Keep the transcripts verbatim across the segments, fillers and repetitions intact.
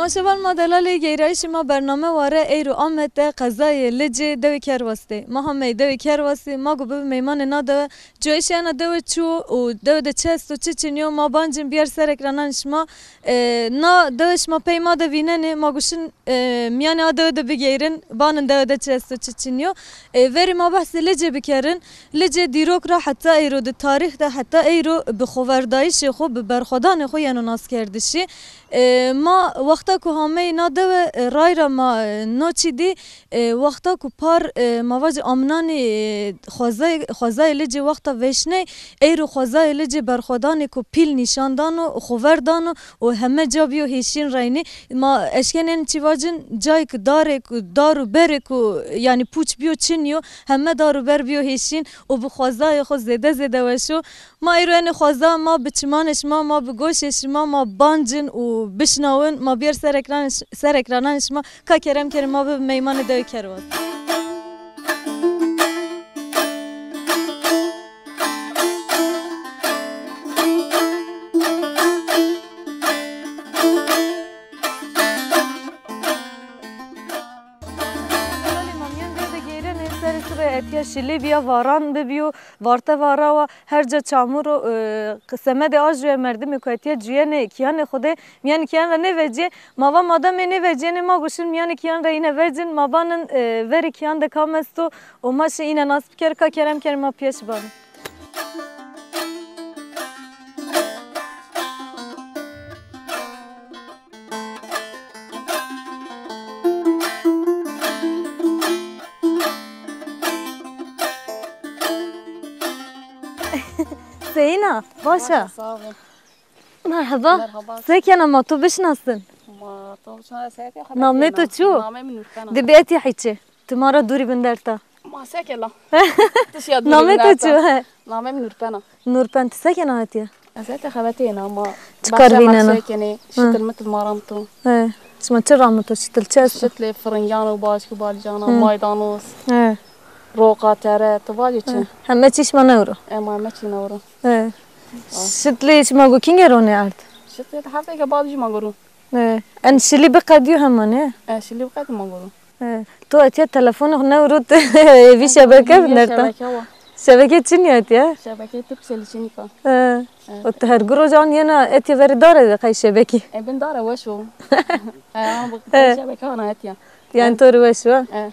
Şevan ma delalê geyrayîşê ma bername ware eyro Amed de qezayê Licê dewê Kerwas de. Ma hamey dewê Kerwasî, ma go bibi meymanê na dewe. Cuyayîşê ena dewe çi wo û dewe de çi esto çi çinî yo ma bancin bîyer ser ekrananê şima. E, na dewe şima pey ma de vînenê, ma go şin, e, mîyanê a dewe de bigeyrin, banin dewe de çi esto çi çinî yo. E, verî ma behsê Licê bikerin. Licê dîrok ra heta eyro de, tarîx de heta eyro bi xoverdayîşê xo, bi berxwedanê xo yeno naskerdişî. E, ma wexta ku hameyî na dewe, e, ray ra ma, e, no çî dî, e, wexta ku par, e, ma vacî amnanî, e, xwezay-, xwezayê Licê wexta veşney, eyro xwezayê Licê berxwedanê ku pîl nîşan dano, xover dano û heme ca bîyo hêşîn reynî. Ma eşkenên çî vacin, cayê ku darê ku, dar û berê ku, yanî pûç bîyo çinî yo, heme dar û ber bîyo hêşîn û bi xwezayê xo zêde zêde weş o. Ma îro enê xweza, ma bi çimanê şima, ma bi goşê şima, ma bancin û bişnawin, ma bîyer ser ekran, ser ekrananê şima, ka kerem kerê ma bibi meymanê dewê Kerwas. Delalê ma mîyan dewe de geyrenê, serê sibê etîya şilî bîya, varan bibîyo, varte vara wa, her ca çamur o, e, semedê a jûye merdimê ku etîya cuyenê kîyanê xo de, mîyanê kîyan ra nêvecîyê. Ma va madem ê nêvecîyenê, ma go şin mîyanê kîyan ra îne vecin, ma banin, e, verê kîyan de kam esto û ma şi îne nas biker, ka kerem kerê ma pîyeş banin. Seyîna, baş a? Sağ ol. Merheba. Merheba. Se kena, ma to bişinasin? Ma to bişinasin. Namê to çi yo? Namê mi Nurpena. Di bi etî hîçi. Ti ma ra dûrî binderta. Ma se kena. Namê to çi yo? He. Namê mi Nurpena. Nurpen, ti se kena hetîya? Ez hetîya xebetê ena ma. Çi kar vînena? Şitil mitil ma ramito. He. Şima çi ramito? Şitil çi esto? Şitlê firingan û başkî balîcana, maydanoz, he, roqa, tere, ti vacî çi? He. Heme çî şima newro? E, ma heme çî newro. He. Şitlê şima go kînge ronê erd? Şitlê hefteyke bad jî ma go ro. He. En şilî biqedîyo hema nê? E, şilî biqedîyo ma go ro. He. To etîya telefonê xo newro, ti êvî şebeke binderta? Şebeke wa. Şebeke çinî etîya? Şebeke Turkcellî çinîka. He. He. O ti her guro can yena etîya verê dare de qey şebekî? E, bin dare weş o. E, ama bu şebeke ana etîya. Yanî to rê weş o, ha? E.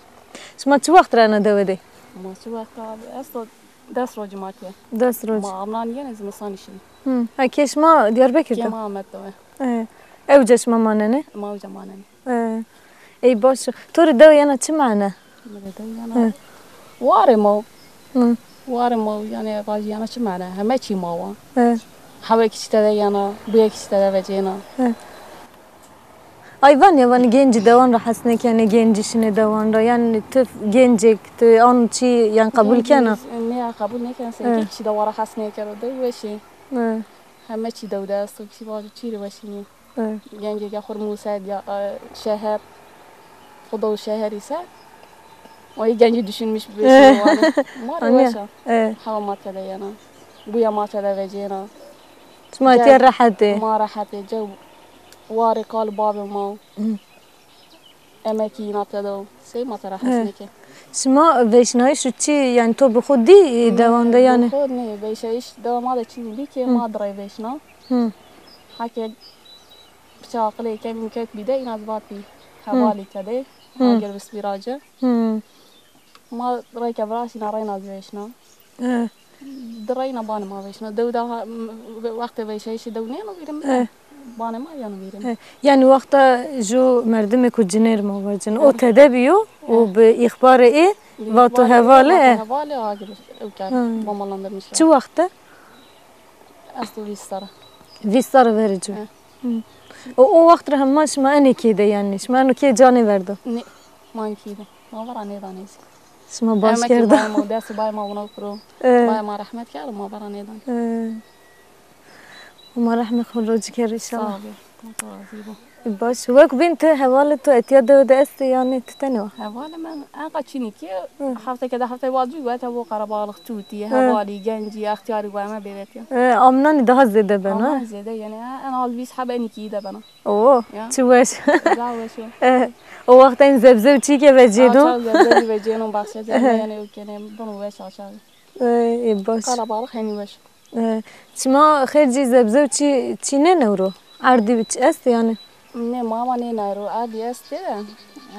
Şima çi wext ra ena dewe de? Ma çi wext ra, esto des rocî ma tîya. Des rocî. Ma amnan yenê, zimistanî şinî. Hı. Ha, kê şima Diyarbekir de? Kê ma Amed de we. E. Ewca şima manenê? Ma ewca manenê. E. Ey baş o. To rê dewe yena çi mane? Mi rê dewe yena. Hı. Warê ma. Hı. Warê ma, yanî vajî yena çi mane? Heme çî ma wa. Hı. Hewe kî çî tede yena, buye kî çî tede vecêna. Hı. Ay vanê, vanê gencî dewan ra hes nêkenê, gencî şinê dewan ra. Yanî ti gencêk, ti an çî yan qebul kena? Nê, qebul nêkena, seke kişî dewa ra hes nêkero, dew weş ê. Hı. Heme çî dew de esto, kişî vajo çî rê weşî nîyo. Evet. Gencêke xo rê musayîd ya, e, şeher, xo dew şeherî se, o yê gencî düşünmüş bir şey var. Ma rê weş a. Evet. Hewa ma tede yena. Buya ma tede vecêna. Şima etîya rehet ê? Ma rehet ê. Cew warê kal babê ma. Hı. Emekî îna tede o. Sey ma tera hes nêke. Şima veyşnayîş û çi, yanî to bi xo dî, e, dewan de yanî? Bi xo nê, veyşayîş dewa ma de çinî bî ke ma di rey veyşna. Hı. Heke piça aqilê kemî kewt bî de, îna zî vatbî hevalî tede. Agir bistbî ra ci. Hı. Ma reyke viraştîna, reyna zî veyşna. E. Di reyna banê ma veyşna. Dew de ha, m-, wextê veyşayîşî dew nêno vîrê mi de. E. Banê ma yeno vîrê mi. E. Yanî wexta ju merdimê ku cinêr ma vacin, o tede bîyo û bi îxbarê ê vato hevalê, e. Hevalê agir ew kerd, bombalandırmışlar. Çi wext de? Esto vîst serre. Vîst serre verê ci. E. Hı. O, o wext ra hema şima enê kê de yanî? Şima eno kê ca nêverdo? Nê, ma enê kê de. Ma vera nêdanê zî. Şima baş kerda. Emekê bayê ma, destê bayê ma wina kuro. E. Bayê ma rehmet kerdo, ma vera nêdanê. E. Homa rehmê xo rocî kero înşallah. Sağ ol. Allah razî bo. Baş, wek bîn ti hevalê to etiya dewe de estê yanî ti tenê wa? Hevalê min enqa çinî ki, heftê ke de heftê wazî wete bo qerebalix tutî, hevalî, gencî, extîyarî weme bêretiya. E, amnanî daha zêde beno, ha? Amnan zêde, yanî en az vîst heb enî kî de beno. Oo, çi weş. Zaf weş o. E, o wext en zebze û çî ke vecêno. Çax zebze vecêno, baxçe zebze, yanî o kenê, beno weş aşağı. E, e, baş. Qerebalix henî weş. E, çima xêr cî zebze û çî, çînên ewro? Erdî çi est yanî? Nê, ma ma nêna ero, erdî estê.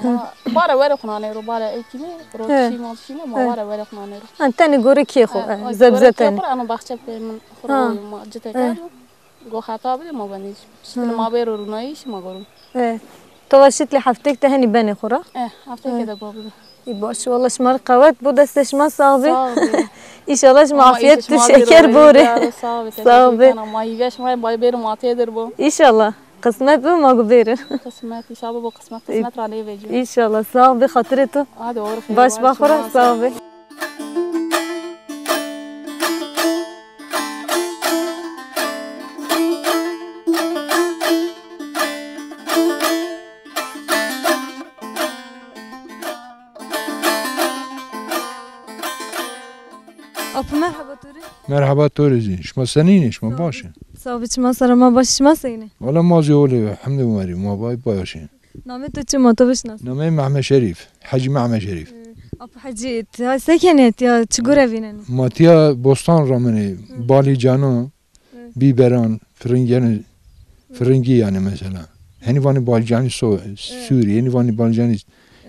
Ma bare were xunanê ero, bare ewkînê, ro çî mal çînê, ma bare were xunanê ero. Ha, tenê gorê kê xo, e, zebze tenê. Xo, ano baxçe pê min, xo ro ma cite kerdî. Go xeta bide ma benê. Şitlê ma bêro rûnayîş ma gorin. E, to va şitlê heftêk de henî benê xo ra? E, heftêke de go bibe. Î baş, walla şima rê qewet bo, destê şima sax bê. Sax bê. Înşallah şima afîyet tu şeker borê. Sax bê. Sax bê. Ma hîvê şima ma bêro ma têdir bo. Înşallah. Qismet bo ma go bêrin. Qismet, înşallah bo qismet, qismet ra nêvecîyo. Înşallah. Sax bê, xatirê to. Hadi, baş ba xo ra, sax bê. Apo, merheba to rê. Merheba to rê zî. Şima senîn ê? Şima baş ê? Sax bê, çima sera ma baş, şima senîn ê? Wala ma zî holê, hemdê Umerî, ma bay baş ê. Namê to çi, ma to bişinasî? Namê Mehmet Şerîf, Hecî Mehmet Şerîf. E, Apo Hecî, tiya se kenê, tiya çi gore vînenê? Ma tiya bostan ramenê, balîcano, bîberan, firingî, firingî yanî mesela. Henî vanî balîcanî so-, sûrî, henî vanî balîcanî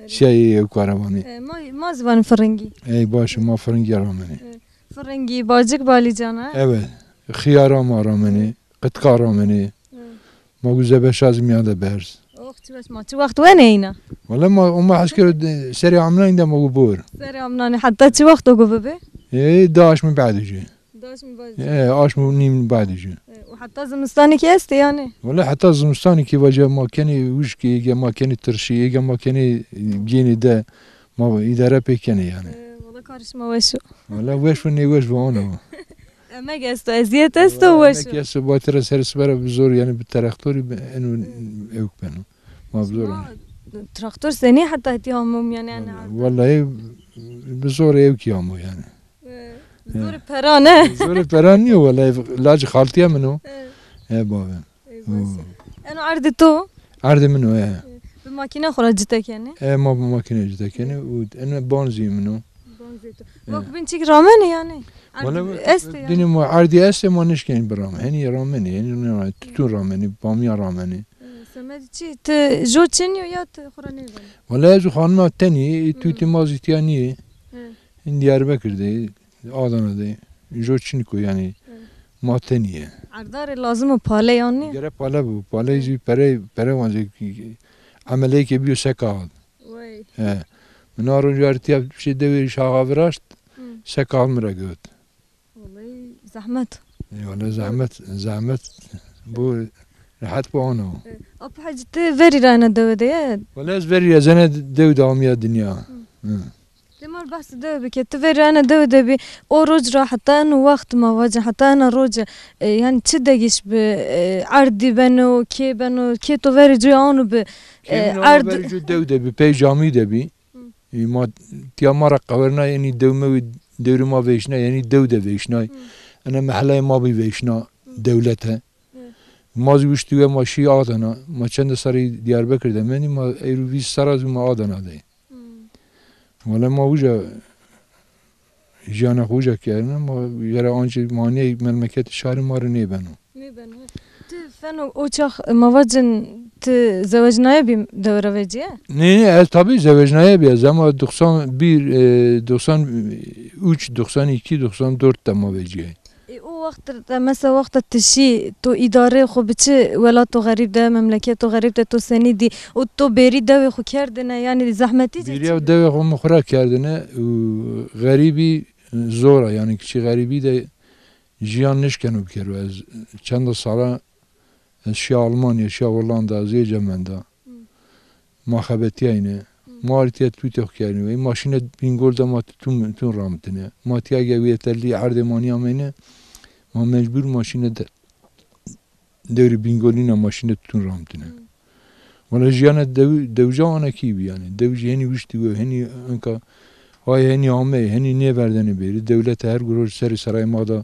siyayê ewka ra vanî. E, ma, ma zî vanî firingî. Ey baş, ma firingî ramenê. E, firingî, bacik, balîcana. Evet. Xiyara ma ramenê, qitka ramenê. Ma gu zebeşa zî mîyan de berz. Oh, çi weş, ma çi wext wenê îna? Wele ma, o ma hes kero de, serê amnanî de ma gu bor. Serê amnanî, heta çi wext o gu bibê? Ê, di aşmî badê ci. Di aşmî badê ci. Ê, aşm û nîm badê ci. Ê, û heta zimistanî kî estê yanî? Wele heta zimistanî kî vace ma kenê wişkî, êge ma kenê tirşî, êge ma kenê gênê de, ma îdare pê kenê yanî. Ê, wele karê şima weş o. Wele weş o, nêweş o, ana. Emek esto, ezîyet esto, weş o. Emek esto, batî ra serê sibe ra bi zor, yanî bi traktorî bi eno ewk beno. Ma bi zor. Şima traktor senî heta hetî amo mîyanê ene arde? Wellahî bi zor ewkî amo yanî. E, zorê pera ne? Zorê pera nîyo wellahî, lacê xaltîya min o. E. E, bavê. Ey, baş e. Eno erdê to? Erdê min o, e. Bi makîne xo ra cite kenê? E, ma bi makîne cite kenê û eno ban zî min o. Ban zî to. E. Wek bîn çîk ramenê yanî? Erd estê yanî? Binê ma erdî estê, ma nişkenî birame. Henî ramenê, henî ramenê, tutun ramenê, bamîya ramenê. E, semedê çi? Ti jo çinî yo ya ti xo ra nêbenê? Wele ez û xanima tenî, tutê ma zî tîya nîyê. Hı. Hîn Diyarbekir de, Adana de, jo çinîk o yanî, ma tenî yê. Erdarê lazim o pale yanî? Gere pale bo, pale zî pere, pere wancê, emeleyê ke bîyo se kaxit. Wey. He. Min a roj ertîya pişê dewê şaxa viraşt, se kaxit mi ra gewt. Wellahî zehmet. Ê, wele zehmet, zehmet bo, rehet bo ana. E, Apo Hecî, ti verî ra ena dewe de yê? Wele ez verî ra, ez ena dewe de amîya dinya. Hı. Hı. Ti ma rê behsê dewe bike. Ti verî ra ena dewe de bî. O roc ra heta eno wext ma vacin, heta ena roce, e, yanî çi degîş bi, e, erdî beno, kê beno, kê to verê coy ano bi, e, erd- Kê min verê coy dewe de bî, pey camî de bî. Hı. Ê, ma tîya ma ra qewerna, yanî dew mewî, dewrê ma veyşna, yanî dew de veyşnay. Hı. Ena meheleyê ma bî veyşna, hı, dewlete. Hı. Ma zî wiştî we ma şî Adana. Ma çende serrî Diyarbekir de mendî, ma ewro vîst serra zî ma Adana de. Hı. Wele ma uca jîyana xo uca kerdine, ma gere ancî ma nê memleketê şarê ma rê nêbeno. Nêbeno. Ti feno o çax ma vacin ti zewecnaye bî dewe ra vecîye? Nê, nê, ez tabî zewecnaye bî. Ez ema doksan bir, e, doksan üç, doksan iki, doksan dört de ma vecîye. E, o wext de, mesela wexta ti şî, to îdareyê xo bi çi welato xerîb de, memleketo xerîb de to senî dî? Û to bêrî dewê xo kerdine, yanî zehmetî ci? Bêrîya dewê xo mi xo ra kerdine û xerîbî zor a, yanî kiçî xerîbî de jîyan nişkeno bikero. Ez çenda sala ez şiya Almanya, şiya Hollanda, ez êca menda. Hı. Ma xebetîyayne. Hı. Ma arî tîya tutê xo kerdîne. Ey maşîne Bîngol de ma tutun, tutun ramitine. Ma tîya ge wêtelî erdê ma nîyameyne, ma mecbur maşîne de, dewrê Bîngolî na maşîne tutun ramitine. Hı. Wala jiyana dew-, dewca ana kî bî yanî. Dewcî henî wiştî we, henî enka ay henî amey, henî nêverdenê bêrî. Dewlete her guroj serê serayê ma da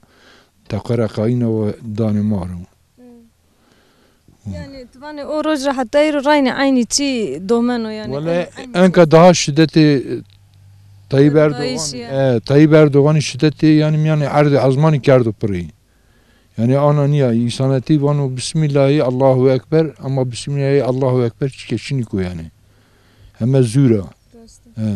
teqera qayîna we danê ma ro. Hmm. Yani tu vanê o roj ra heta êro raynê eynî çî domeno yani. Wala en-, eynî enka daha şidetê Tayyip Erdoğan, e, Tayyip Erdoğanî şidetê yani mîyanê erdê ezmanî kerdo pirî. Yani ana nîya, însanetî vano Bismillahî, Allahu Ekber, ama Bismillahî, Allahu Ekber çike çinîko yani. Heme zûr a. He.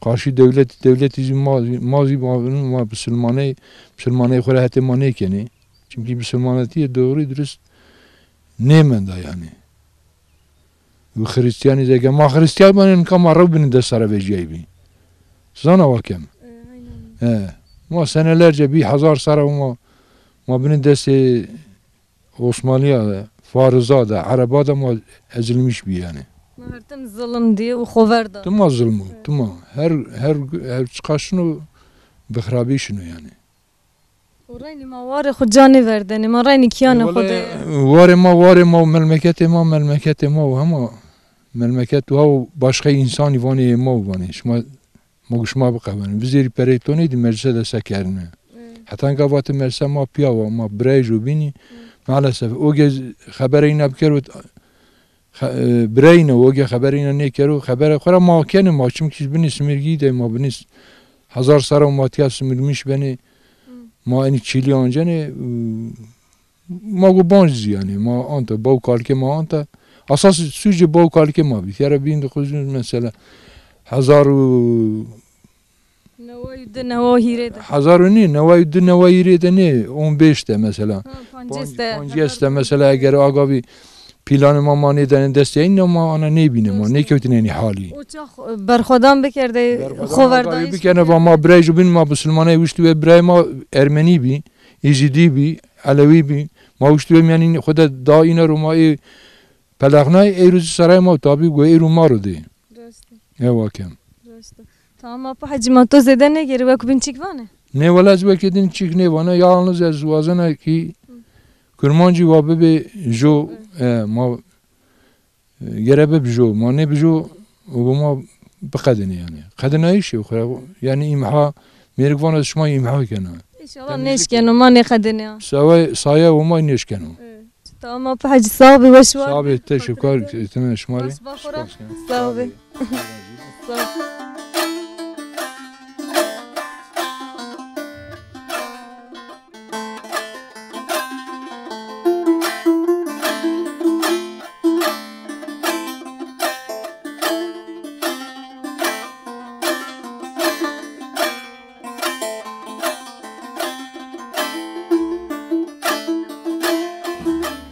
Qarşî dewlet, dewletî zî ma, ma zî ma, ma bisilmaney, bisilmaney xo ra hetê ma nêkenê. Çimkî bisilmanetîye doğru dürüst nêmenda yani. Û Xirîstîyanî de ke ma Xirîstîyan benê, nika ma rew binê dest sere vecîyaybî. Zana wa kem. E, aynen. He. Ma senelerce bî hezar sere ma, ma binê destê Osmanlîya de, Fariza de, Ereba de ma ezilmiş bî yanî. Ma her tim zilm dî û xover da. Tima zilm o, tima. Her, her, her çiqa şino bi xirabî şino yanî. Û reynî ma warê xo ca nêverdenê, ma reynî kîyanê xo de. Warê ma, warê ma û melmeketê ma, melmeketê ma û hema melmeket û haw başqe însanî vanê yê ma û vanê. Şima, ma gu şima biqewenê. Vizêrî perey to nêdî meclise de se kerine. Heta nika vatê meclise ma pîya wa, ma birayê jo bînî. Maalesef. O ge xeberê îna bikero, Xe-, e, bireyne, o ge xeberê îna nêkero, xebere xo ra ma kenê, ma çimkî binê simirgî de, ma binê s-, hezar sera ma tîya simirmiş benê, ma enî çîlî ancenê, û ma gu banc zî yanî, ma anta, baw kalikê ma anta. Asas sûcê baw kalikê ma bî. Tîya ra bin dokuz yüz mesela, hezar û Neway û di, newa û hîrê de. Hezar û nî, neway û di, newa û hîrê de nê, on beş de mesela. Ha, pancês de. Pancês de mesela, eger agavî pîlanê ma ma nêdanê destê eynî, ma ana nêbîne, ma nêkewtîne enî halî. O çax, e, berxwedan bikerdê, xoverdayîş bikerdê, va ma birayê jû bîn, ma bisilmaney wiştî we, birayê ma ermenî bî, îzîdî bî, elewî bî. Ma wiştî we mîyanî xo de da îna ro ma ê pelexnay, êro zî serayê ma tabî go êro ma ro dê. Rast e. Ewa kem. Rast e. Tamam, Apo Hecî, ma to zêde nêgêrî, wek bin çîk vanê? Nê, wela ez wekî din çîk nêvana, yalniz ez wazena kî kurmancî wa bibê jo, e, ma, e, gere bib jo, ma nêbi jo, û ma biqedinê yanî. Qedinayîşê xo, yanî îmha, mêrik vano ez şima îmha kena. Înşallah nêşkeno, ma nêqedinê. Saye, saye o ma nêşkeno. Evet. Tamam, Apo Hecî, sağ ol, weş war. Sağ ol, teşekkür ederim. Şima rê. Spas ba xo ra. Spas kena. Sağ ol. Sağ ol.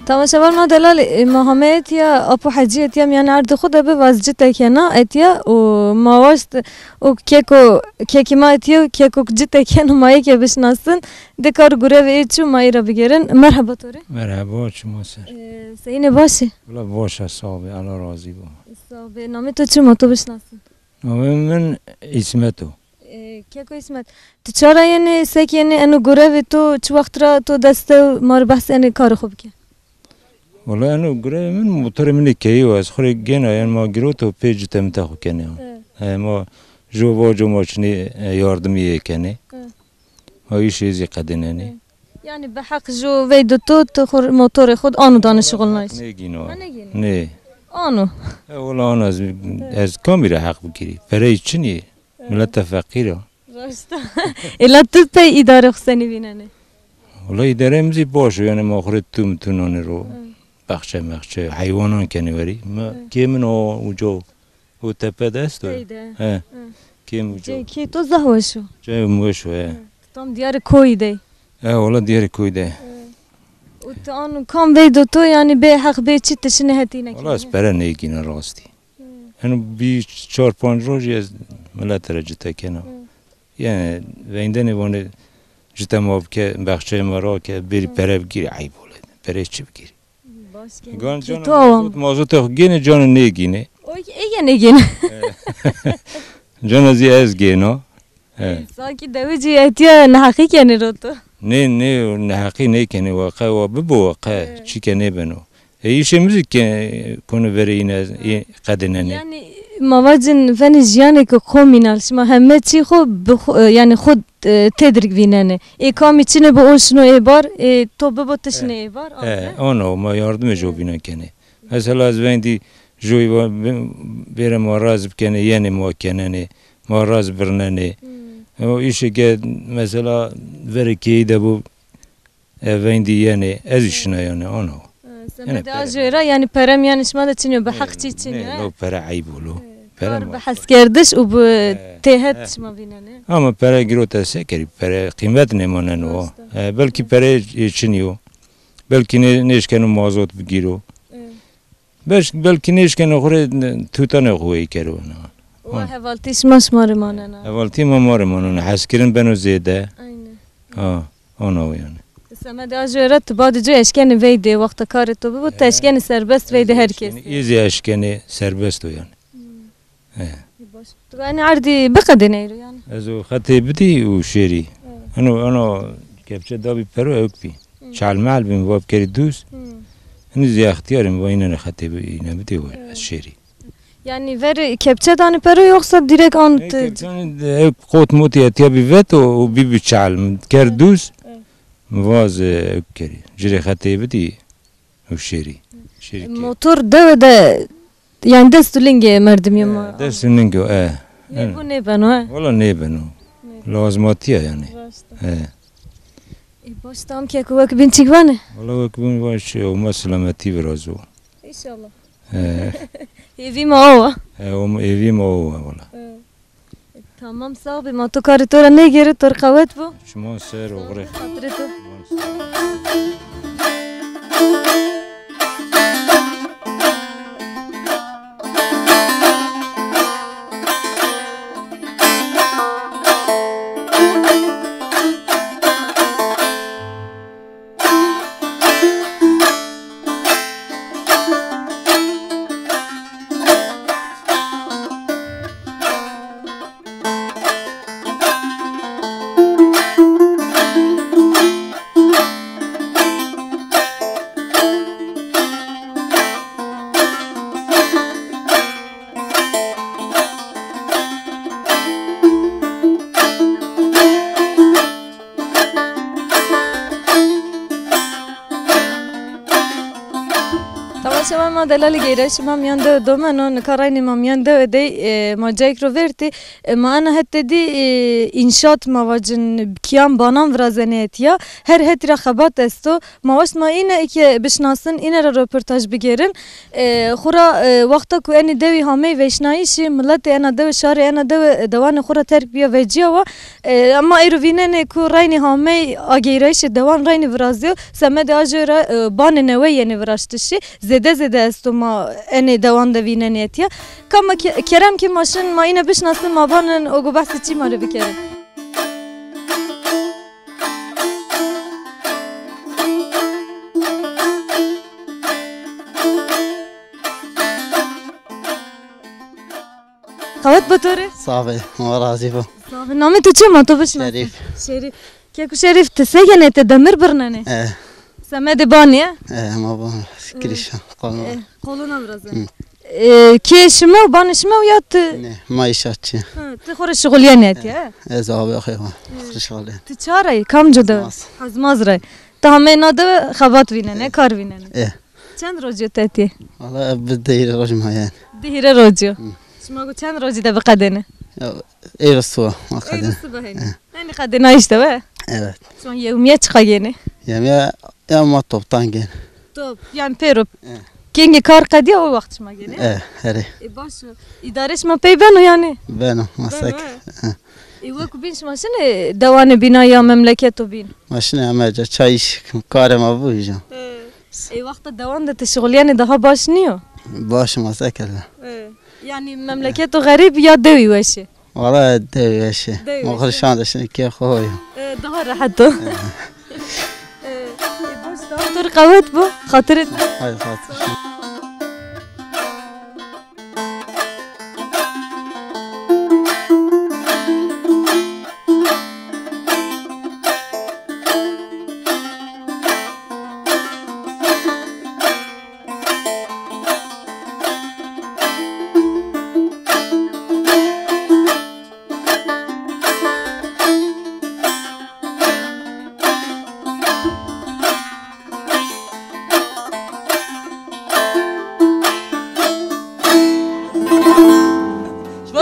Temaşevan ma delal, e, ma hame etîya, Apo Hecî etîya mîyan erdê xo de bi, vaz cite kena etîya û ma waşt o keko, kekî ma etîyo, keko cite keno, ma ê ke bişinasin. De kar gurevê ê çû, ma ê ra bigêrin. Merheba to rê. Merheba, çima ser? E, seyînê, baş ê? Wela baş a, sağ bê, Allah razî bo. Sağ bê. Namê to çi, ma to bişinasin? Namê min Îsmet o. E, keko Îsmet, tu ça ra yenê, sek yenê, eno gurevê to çi wext ra to dest de, ma rê behsê enê karê xo bike. Wela eno gurevê min, motorê min ê keyî o, ez xo rê gêna, yanî ma giroto pê cite mite xo kenê. E, ma jo vaco ma çinê, e, yardimî yê kenê. Ma îşê zî qedînenê. Yanî bi heq jo veydo to, ti xo motorê xo ano danê şixulnayîş? Nêgîno. Ha, nêgîno? Nê. Ano. E, wela ano ez, ez kamî ra heq bigîrî? Perey çinî yê. Milete feqîr a. Raşt a. Ela tu pey îdarê xo senî vînenê? Wela îdarê mi zî baş o, yanî ma xo rê tûm tûnanê ro. Bexçe mexçe, heywanan kenê werî. Mi, kê min o uca o. O tepe de esto. Teyde. He. Kêm uca. Kê, kê to zaf weş o. Cayê mi weş o, he. Tam diyarê koyî de. He, wela diyarê koyî de. Û ti ano kam veydo to, yanî bê heq bê çî ti şinê hetîne kenê? Wela ez pere nêgîna rastî. Eno bî çar panc rojî ez milete ra cite kena. Yanî veyndene vanê cite ma bike, bexçeyê ma ra ke, bêrî pere bigîrî, eyb o lê. Pereyê çi bigîrî? Baş kenî. Gan cana mazot, mazotê xo gênê, cana nêgînê. O ege nêgênê. Cana zî ez gêna. He. Sankî dewijî etîya neheqî kenê ro to. Nê, nê, neheqî nêkenê, wa qe wa bibo, wa qe çîke nêbeno. E, îşê mi zî ke-, konu verê îne, ê qedênenê. Yanî ma vacin venê jiyanê ke komînal, şima heme çî xo bi xo, e, yanî xo, e, têdir vînenê. Ê kamî çinê bi o şino ê bar, ê to bibo ti şinê ê bar, e, aze. Ono, ma yardimê jo bîna kenê. Mesela ez veyndî joyî va-, vê-, vêre ma raz bikenê, yenê ma kenenê, ma raz birnenê. Hmm. O îşê ke mesela verê keyî de bo, e, veyndî yenê, ez zî şina yenê, ono. Ha, semedê a jê ra, yanî pere mîyanê şima de çin yo, bi heq çî çin yo, nê, he? Lo pere eyb o, lo. He, pere kar bi heskerdiş û bi têhet şima vînenê. Ama pere girote se kerî, pere qîmet nêmaneno. Raşt o. E, belkî pere, e, çin yo. Belkî nê-, nêşkeno mazot bigîro. E. Belk-, belkî nêşkeno xo rê tutanê xo wey kero. O hevaltî şima, şima rê manena. Hevaltî ma, ma rê manena. Hezkirin beno zêde. Aynen. Ha, ona o yanî. Semedê a jê ra ti badê ci eşkenê veydê, wexta karê to bibo, ti eşkenê serbest veydê her kesî. Î zî eşkenê serbest o yanî. Hmm. He. Baş. Tu yanî erdî biqedêne êro yanî? Ez o xetê bidî û şêrî. Evet. Eno, eno kepçe dabî pero ewk bî. Hı. Çelmel bî, mi va bikerî duz. Hı. Hinî zî extîyar î, mi va înene xetê bi-, îne bidê we, evet, ez şêrî. Yanî verê kepçe danî pero yoksa direkt an... Nê, kepçe danî, ewk qot motî etya bî veto û bî bi çelm. Ker duz. Evet. Mi va ez ewk kerî. Ci rê xetê bidî. Û şêrî. Şêrî kê. Motor dewe de, yanî dest û lingê merdimî ma. E, dest û ling o, e. Nêbo nêbeno, e? Wala nêbeno. Nêbeno. Lazimatiye yanî. Raşt o. E. E, baş, tam keko wek bîn çik vanê? Wala wek bîn baş, e, Homa selametî virazo. Înşallah. E. Hêvî ma o wa. E, o, hêvî ma o wa wala. E. Tamam, sağ bî, ma to karê to ra nêgêrê, to rê qewet bo. Şima ser oxirê. Xatirê to. Temaşevan ma delalî, geyrayîşê ma mîyan dewe domeno, nika reynê ma mîyan dewe dey, e, ma cayêk ro vertî, e, ma ena het de dî, e, înşaat ma vacin kîyan banan virazenê etîya. Her hetî ra xebat esto. Ma waşt ma îne eke bişinasin, îne ra roportaj bigêrin. E, xwura, e, wexta ku enê dewî hamey vêşnayîşî, miletê ena dewe, şarê ena dewe, e, dewanê xwu ra terk bîya vecîya wa. E, ma êro vînenê ku reynî hamey ageyrayîşê dewan reynî virazîyo. Semedê a jê ra, e, banê newe yenê viraştişî. Zêde zêde esto ma enê dewan de vînenê etîya. Ka ma ke-, kerem ke ma şin, ma îne bişinasin, ma banin, o go behsê çî ma rê bikerin. Qewet bo to rê. Sağ be, Allah razî bo. Sağ be. Namê to çi, ma to bişinasin? Şerîf. Şerîf. Keko Şerîf, ti se kenê, ti demir birnenê? E. Semedê banî ye? E, ma ba kirîşa, qoluna. E, qoluna virazenê. Hı. E, kê şima û banê şima û ya ti? Ne, ma înşaatçî. Hı, ti xo rê şixulîyenê etîya, he? Ez abê xo va. Hı. Xo rê şixulîyen. Ti ça ra yî? Kamco de? Hezmaz. Hezmaz ra yî. Ti hamey na de xebat vînenê, kar vînenê. E. Çend rocî yo ti etî? Valla bi di hîrê rocî ma yenî. Di hîrê rocî yo. Hı. Şima go çend rocî de biqedênê? Ya, êro siba ma qedênê. Êro siba henî. He. Henî qedênayîş de we? Evet. Şima yewmîye çiqa gênê? Yewmîye ya ma toptan gênê. Top, yanî pêro. He. Kengê kar qedîya o wext şima gênê? He, herê. E, baş o. Îdarê şima pey beno yanî? Beno, ma sek. Beno, he. He. E, wekî bîn şima şinê dewanê bîn a ya memleketo bîn? Ma şinê heme ca, çay îş, karê ma bû îja. He. Ê wexta dewan de ti şixulîyenê daha baş nîyo? Baş ma se kerde. Ê, yanî memleketo xerîb ya dewî weş ê? Wala dewî weş ê. Dewî weş ê. Ma xo rê şan de şinê kê xo yo. Ê, daha rehet o. Ê, ê, baş, daha to rê qewet bo. Xatirê to. Hay xatir.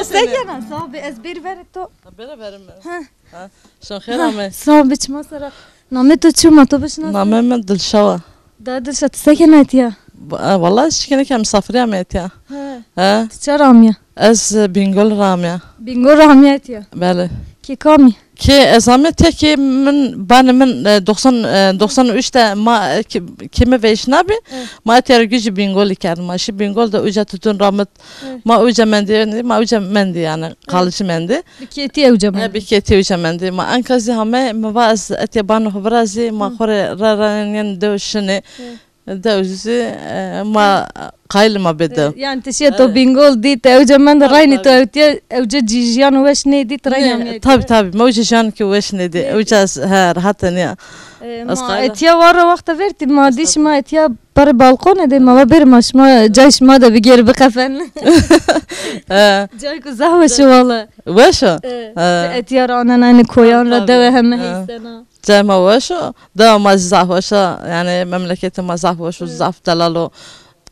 Se kena, sağ ol, ez bir verê to. Bere verê mi? Ha. Ha. Şon xêr amê. Sağ ol, biçma sera. Namê to çi, ma to bişnas? Namê mi Dilşawa. Da Dilşa, ti se kena etiya? Ba-, e, vallahi ez şikene ke misafirî amê etiya. He. He. Ti ça ra amîya? Ez, e, Bîngol ra amîya. Bîngol ra amîya etiya? Belê. Kê kam î? Kê ez amê etiya kê min, banê min, e, doxsan, e, doxsan üç de ma, e, kê, kê mi veyşna bî. He. Ma etiya ra gucî Bîngolî kerd. Ma şî Bîngol de uca tutun ramit. He. Ma uca mendî, ma uca mendî yanî, he, kalıcı mendî. Bi kê etiya uca mendî? He, bi kê etiya uca mendî. Ma enka zî hame, mi va ez etiya banê xo virazî, ma, hı, xo rê ra ra yen dew şinê. Hı. Dew zî, e, ma qayîl ma bê dew. E, yanî ti şîya to, evet, Bîngol dî, ti ewca mendî, tabii, raynî to, tabii, ewtiya, ewca cî-, jiyan weş nêdî, ti raynî amîya. Tabii, tabii, ma ewca jiyan ki weş nêdî. Nêdî. Ewca ez, he, rehat nîya. E, ez ma qayîl a. Etiya war ra wexta vertî, ma dî şima etiya perê balkonê de, ma va bêrê ma şima cay şima de bigêrê biqefen. He. Cayko zaf weş o wala. Weş o? E, he. Etiya ra anena, enê koyan ra, tabii, dewe heme, he, heysena. Cayê ma weş o, dewa ma zî zaf weş a, yanî memleketê ma zaf weş o, he, zaf delal o,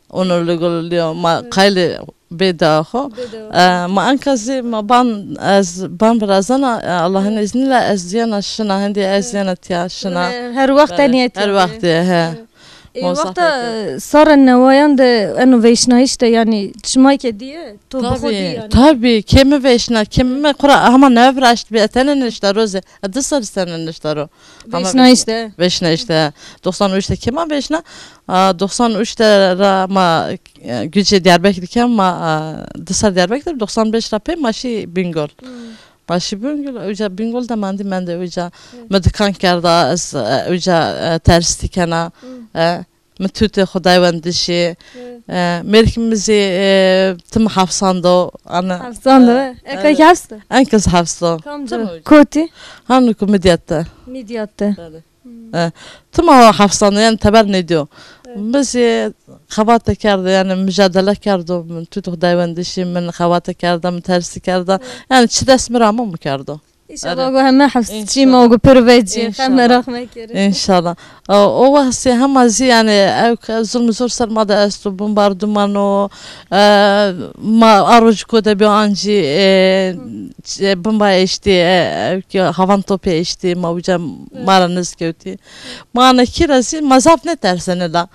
onurlu gururlu o, ma, he, qayîlê bê dewa xo. Bê dewa xo. E, ma enka zî ma ban, ez ban virazena, e, Allah'ın, he, izniyle ez yena şina, hendî ez, he, yena tiya şina. He, her wext, belê, enî etiya. Her wext, he. He. E, wexta sarê newayan de eno veyşnayîş de, yanî şima ke dîye, to bi xo dî yanî? Tabii, kê mi veyşna, kê mi xo ra hema newe viraştbî, etene nişta ro zî, e, di serrî sene nişta ro. Veyşnayîş de? Veyşnayîş de. Doxsan üç de kê ma veyşna, a, doxsan üç de ra ma, e, gucê Diyarbekirî ke ma, a, di serrî Diyarbekir, doxsan beş ra pey ma şî Bîngol. Hmm. Ma şî Bîngol, uca Bîngol de mendî, mendê uca. Hı. Mi dikan kerda, ez, e, uca, e, tersîtî kena. Hı. E, mi tutê xo day wendişî. Hı. E, mêrikê mi zî, e, tim hefsand o, ana. Hefsand o, e, e, eka, evet, hefs o? Enka zî hefs o. Kamca? Tim uca. Kotî? Hanu ku Midyat de. Midyat de. Belê. E, tim a hefsand o, yanî teber nêdîyo. Evet. Mi zî xebate kerdo, yanî mujadele kerdo, mi tutê xo day wendişî, mi xebate kerda, mi tersî kerda. Evet. Yanî çi dest mi ra amo, mi kerdo. Înşallah. Erê. Go heme hefsçî ma, înşallah, go pêro vecî, înşallah, xem meraq mekerê. Înşallah. O, o wext zî hema zî yanî ewk zulm zor ser ma de esto, bombarduman o, e, ma a roj ko de bî ancî, e, ç-, e, bomba eştî, e, ewk havan topî eştî, ma uca, evet, ma ra niz kewtî. Ma anekî ra zî ma zaf nêtersenê la.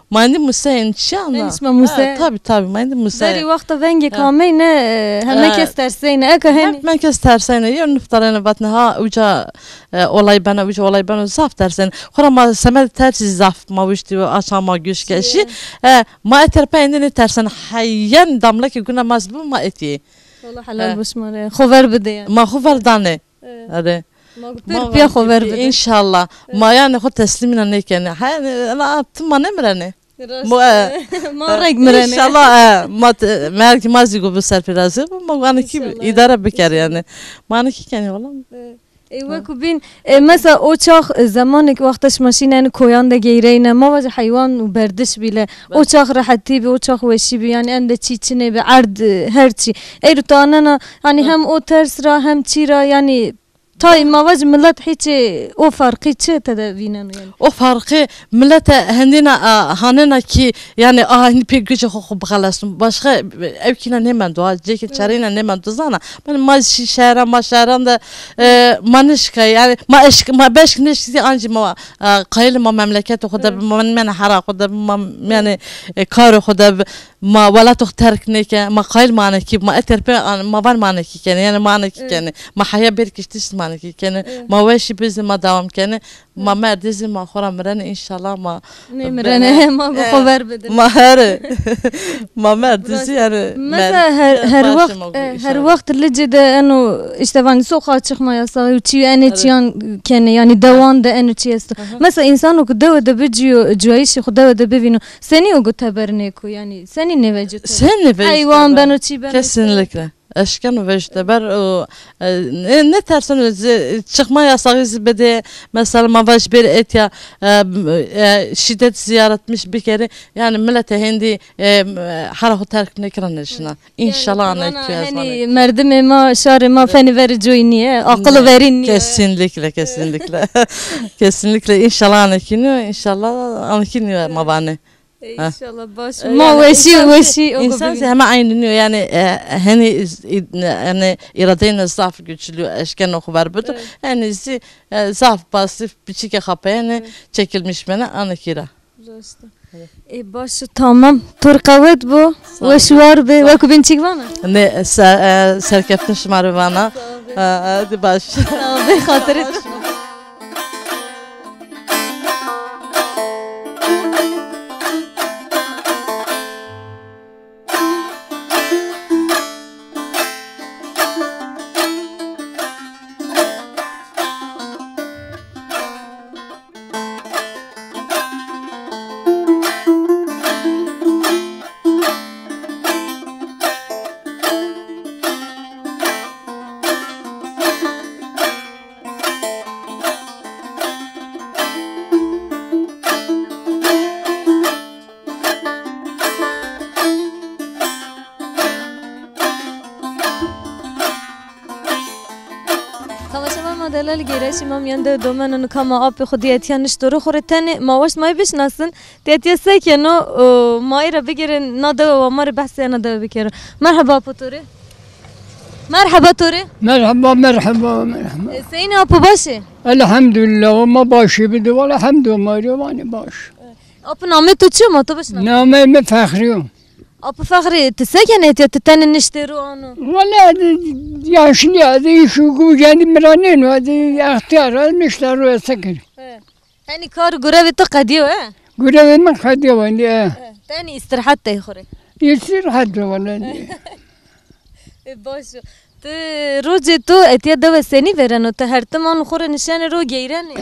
Ma êndî museyên çîyan a. Êndî şima muse? Ha, tabî, tabî, ma êndî museyên. Verî wexta vengêk, ha, ameyne, e, heme, e, kes terseyne. Eka henî? Heme kes terseyne. Yew niftarêne vatne ha uca, e, olay bena, uca olay bena, zaf terseyne. Xora ma semedê tersî zaf ma wiştî, aşa ma guş ke şî. Çi ye? E, ma eter pey êndî nêterseyne. Heyen damlekê guna ma zî bi ma etî. Wala helal bo şima rê. Xo ver bidê yanî. Ma xo ver danê. E. Erê. Ma pêr pîya xo ver bidê. Înşallah. E. Ma yanî xo teslîmîna nêkenê. Ha, yanî, ena tim ma nêmirenê. Rast. Ma, e, ma reng mirenê. Înşallah, e, ma te-, mergê ma zî go bi serfîrazî, ma anekî, înşallah, îdare bikerê yanî. Ma anekî kenê wala. E. E, wekû bîn, e, mesela o çax, e, zemanêk wexta şima şîne enê koyan de geyreyne, ma vajê heywan û berdiş bîle. O çax rehetî bî, o çax weşî bî, yanî ende çî çinê bî, erd, e, her çî. Eyro ti anena, yanî hem o ters ra hem çî ra, yanî tay ma vajê milet hîçê o ferqî çi tede vîneno yanî? O ferqî milete hendîna, a, hanena kî, yanî, a, hindî pê gucê xo xo bixelesno. Başqa ewkîna nêmendo, a, cêkê çareyna nêmendo, zana. Yanî ma şî şehran, ma şehran de, e, ma nişkay, yanî ma eşk, ma beşk nişk zî ancî ma, e, qayîl ma memleketê xo de bi, ma mîyanê hera xo de bi, ma mîyanê, e, karê xo de bi, ma welatê xo terk nêke, ma qayîl ma anekî, ma eter pê, ma van ma anekî kenê, yanî ma anekî kenê. Ma heya bêr kiştiş zî ma anekî kenê. Ma weşî bi zî ma dewam kenê. Ma merdê zî ma xo ra mirenê, înşallah ma nêmirenê, ma bi xo ver bidê. Ma herê. Ma merdê zî yanî. Mesela her, her wext, e, her wext Licê de eno îşte vanî sokağa çıkma yasağı, çî, enê çîyan kenê, yanî dewan de eno çî esto. Mesela însano ke dewe de bi cuyo-, cuyayîşê xo dewe de bivîno, senî o go teber nêko, yanî senî nêveco teber? Senî nêveco teber? Heywan beno, çî beno. Kesinlikle. Eşkeno vejî teber, o, e, nê, nêterseno zî, çıkma yasağı zî bidê, mesela ma vaj bêrê etya, e, e, şîdet zî yaratmış bikerê, yanî milete hêndî, e, hera xo terk nêkena nêşina. Înşallah. Yanî, anekî ez henî merdimê ma, şarê ma fenî verê coyî nîye, aqil û verîn nîye. Kesinlikle, kesinlikle. Kesinlikle. Înşallah anekî nîyo, înşallah anekî nîyo ma vanê. E, Ha. İnşallah baş. E, Ma yani weşî, insan weşî, o insan gibi. Heme aynı diyor yani, e, hani, e, yani iradeyne zaf güçlü eşkeno xo ver bido. Evet. Yani zî, e, zaf pasif biçike xapeyene çekilmiş bene anekira. Raşt. E, baş, tamam. Tor qewet bo. Sağ ol. Weş war be. Sağ ol. Weku bin çik vana? Ne, se, e, serkeftin şima rê vana. Sağ ol. E, e, hadi baş. Sağ ol. Xatirê. Temaşevan ma delal, gêrayîşê ma mîyan dewe domenon, nika ma apê xo dî etîya nişto ro, xo rê tenê ma waşt ma yê bişinasin. Ti etîya se keno? O, ma ê ra bigêrê na dewe wa ma rê behsê ena dewe bikero. Merheba, apo to rê. Merheba to rê. Merheba, merheba, merheba. E, seyîn ê apo, baş ê? Elhamdulillah, ma başî bidî, wela hemd û ma rê vanê baş. Apo, namê to çi yo, ma to bişina? Nameyê mi Fexrî yo. Apo Fexrî, ti se kenê etîya, ti tenê niştê ro ano? Wele, ez yaşlî ya, ez îş û guc endî mi ra nêno, ez extîyar, ez nişta ro, ez se kerî. He. Tenî kar û gurevê to qedîyo, he? Gurevê mi qedîyo endî, he. He. Tenî îstîrehet dey xo rê. Îstîrehet de wele. E, baş o. Ti rocê to etîya dewe senî vêreno? Ti her tim ano xo rê nişenê ro, geyrenê?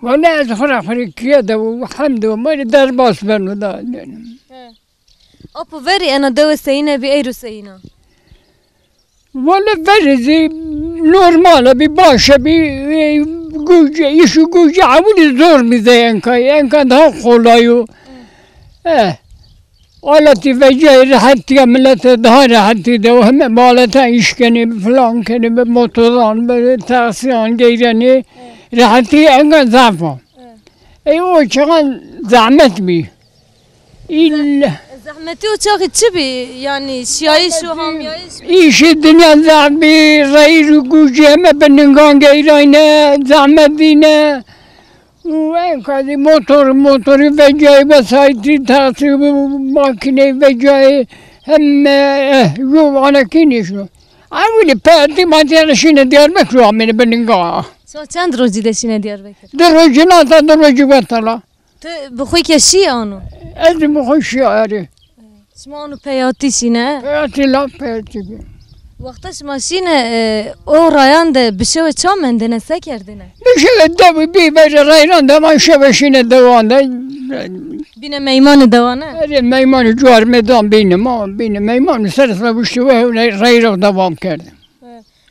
Wele ez xo ra xo rê kîye de û hemd û ma rê derbas beno da. He. Apo, verî ena dewe seyîne bî, eyro seyîn a? Wele verî zî normal a bî, baş a bî, e, guc, îş û guc ewilî zor bî zey, enka, enka daha kolay o. Eh. Aletî vecayê, rehetîya milete daha rehetî de, heme bi aletan îş kenê, bi filan kenê, bi motoran, bi taksiyan geyrenê, rehetî enka zaf a. Ey o çaxan zehmet bî. Îl- Zehmetî o çaxî çi bî? Yanî şiyayîş û hamyayîş bî? Îşê dinya zaf bî, reyr û gucê heme bi ningan geyrayne, zehmet dîne. Û enka zî motor, motorî vecayê, vesayîtî, taksî, makîneyî vecayê, heme, eh, yo anekî nêşino. Ewilî peyatî ma tîya ra şîne Diyarbekir û amêne bi ninga. Şima çend rocî de şîne Diyarbekir? Di rocî nata, di rocî wetala. Ti bi xo ke şî ano? Ez zî bi xo şî arê. Şima ano peyatî şîne? Peyatî, lap peyatî bî. Wexta şima şîne, e, o rayan de bi şewe ça mendêne, se kerdêne? Bi şewe dew bî verê reyran de, ma şewe şîne dewan de. Bîne meymanê dewan e? Erê, meymanê cuarmêdan bîne, ma bîne meymanê ser sira wiştî we reyra dewan kerdê.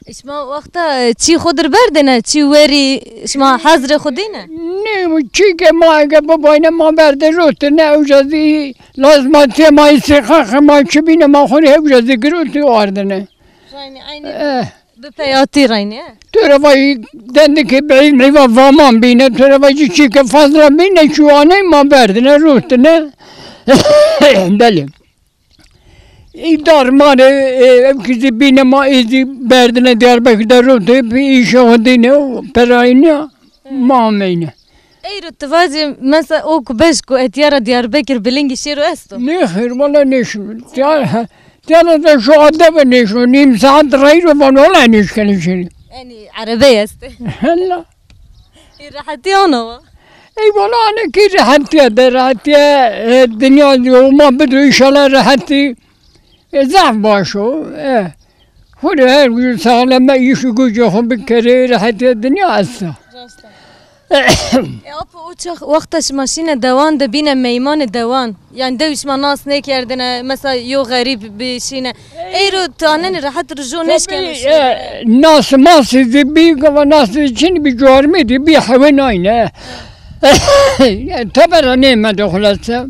E, şima wexta, e, çî xo dir berdêne, çî werî şima hezrê xo dîne? Nê, çî ke ma eke bibayne ma berdê rotine, ewca zî lazmatîya ma, îstîqaqê ma çi bîne ma xo rê hewca zî girotî ardine. Raynî eynî. Eh. Bi peyatî reynî, e? To ra vajî dendikê bî, meyva vaman bîne, to ra vajî çî ke fazla bîne, çuwaney ma berdine, rotine. Belê. Î dar ma rê, e, ew kî zî bîne ma, ê zî berdine Diyarbekir de rotê, bi îşê xo dîne û perayîne, ma ameyne. Eyro ti vajê, mesela o ku beş ku etîya ra Diyarbekir bi lingî şêro esto? Nê xêr, wela nêşino. Tiya, tiya ra de şu ade ve nêşino. Nîm saet reyro vano, wela nêşkenê şêrî. Yanî erebey estê. Hela. Ê rehetî ana wa? Ey wela, anekî rehetîya de, rehetîya, e, dinya yo ma bido, înşallah rehetî. E, zaf baş o. E, xo rê her gücü sağleme, îş û gucê xo bikerê, rehetîya dinya esta. Rast a. E, apo, o çax wexta şima şîne dewan de bîne meymanê dewan. Yanî dew şima nas nêkerdêne, mesela yo xerîb bî şîne. Eyro ti anenê rehet rijo nêşkeno şîne. E, nas mas zî bî, gava nas zî çin bî, cuarmê de bî, hewên ayne. Yanî tebera nêmendo xulase. Hı.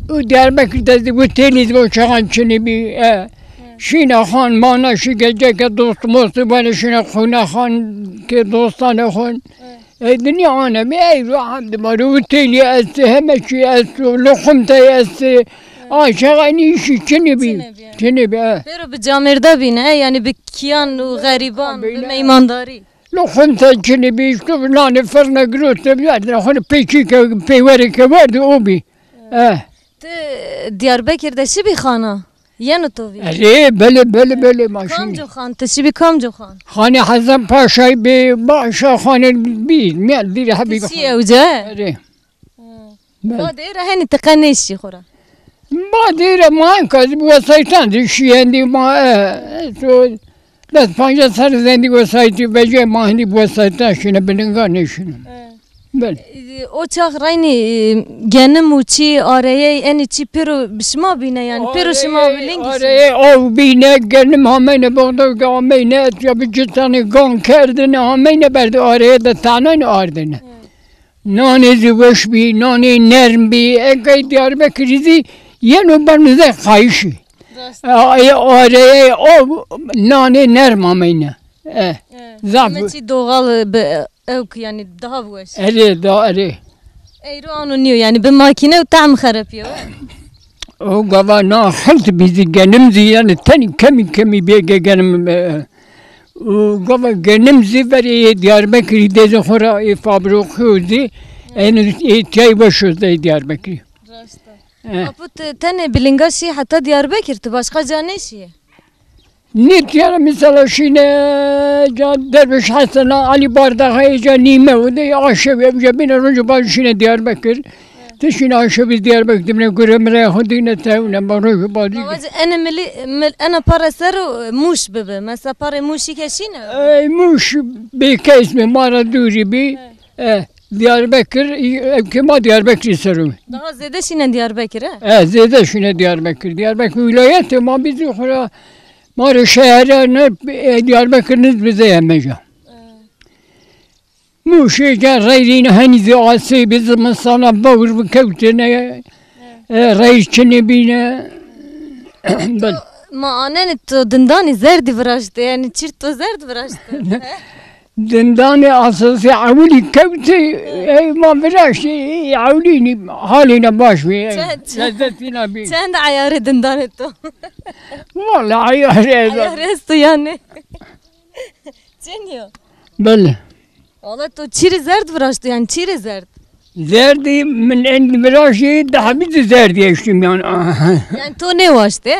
Û Diyarbekir de zî otelî zî o çaxan çinî bî, e. Hı. Şîne xan mana, şî geceke dost most bane, şîne xûne xan ke dostanê xo. Hı. Ey dinya anemî, ey ro hemdî ma ro, têlî estî, heme çî esto, loximtey estî. Aşağı enî îşî çinî bî. Çinî bî. Çinî bî, e. Pêro bi camêrda bîne, e, yanî bi kîyan û xerîban, bi meymandarî. Loximtey çinî bî, îşte nanê firne girotî, verde xo rê pêçîke, pêwerêke werdî, o bî. E. Ti Diyarbekir de şibî xana? Yeno to vîr? Erê, belê, belê, belê, ma şinî. Kamco xan, ti şibî kamco xan? Xanê Hesen Paşayî bî, Paşa xanê bî, mîyan vîrî hebî. Ti şî ewca, he? Erê. Hı. Belê. Badê ra henî ti qe nêşî xo ra? Badê ra ma enka zî bi wesayîtan zî şîyendî ma, e, e, to des pancas serrî zî endî wesayîtî vecîyay, ma hindî bi wesayîtan şîne, bi linga nêşîne. E. Belê. E, o çax reynî, e, genim û çî areyey, enî çî pêro bi şima bîne yanî, pêro şima bi lingî şîne? Areyey aw bîne, genim ameyne, boxdewke ameyne, etya bi citanê gan kerdine, ameyne berdê areye de tanayne ardine. Hı. Nanê zî weş bî, nanê nerm bî, enkay Diyarbekirî zî yeno beno zey qayîşî. Rast. E, e, areyey aw, nanê nerm ameyne. E, e, zaf. Heme çî doğal bi Ewk yanî daha weş. Erê, da erê. Eyro ano nîyo yanî bi makîne û tehm xerepîyo. O gava na helt bî zî genim zî yanî tenî kemî kemî bê ge genim, e, o gava genim zî verê yê Diyarbekirî dê zî xo ra ê fabrîqîyo zî, enî ê tîyay weş o zey Diyarbekirî. Rast a. E. Apo ti tenê bi linga şî heta Diyarbekir, ti başqa ca nêşîyê? Nêtîyara mîsala şîne ca Derviş Hesen a, Elî Bardaxayê ca nîme û de aşewî ewca bîne, rojo baş şîne Diyarbekir. Ti şîne aşewî Diyarbekir, dimine gure mire xo dîne tewne ma rojo baş. Baba ci, ene milî, mil-, ena pare ser o Mûş bibi. Mesela pare Mûşî ke şîne? Ey Mûş bêkeys bî, ma ra dûrî bî. E, Diyarbekir, ewkê ma Diyarbekirî ser o. Daha zêde şîne Diyarbekir, e? E, zêde şîne Diyarbekir. Diyarbekir wîlayetê ma bî zî xo ra, ma rê şeherî ne, e, Diyarbekir niz bi zey heme ca. E. Mûşê ca reyrîne henî zî asê bî, zimistana vewr bikewtine, e, reyr çinê bîne. Bel. Ma anenê to dindanî zerdî viraştê, yanî çîr to zerd viraştê. Dindanê asasî ewilî kewtî, ey ma viraştî, ey ewilînî halîne baş bî, ey lezzetîna bî. Çend, çend, çend eyarê dindanê to? Walla eyarê esto. Eyarê esto yanî. Çinî yo? Belê. Walla to çîrê zerd viraşto yanî, çîrê zerd. Zerdî min en viraştî, di hebî zî zerdî eştî mîyan. Yanî to nêwaştê?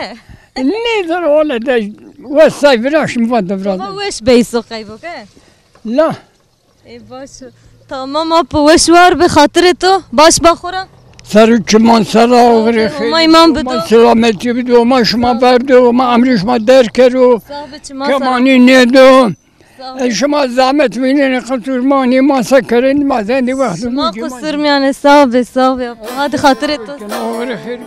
Nêzan wele de wes say viraştî, mi va de viraştî. Ama weş bey so qeybo ke? La. Ê baş o. Tamam apo, weş war bi, xatirê to baş ba xo ra. Ser û çiman ser a, oxirê xêr. Homa îman bido. Homa selametî bido, Homa şima verdo, Homa emrê şima der kero. Sağ bi, çiman ser a. Kemanî nêdo. Sağ ol. E, şima zehmet vînenê, qisur manê, ma se kerên, ma zendî wext. Şima qisur mîyanê, sağ bê, sağ bê. Hadi xatirê to. Oxirê xêr.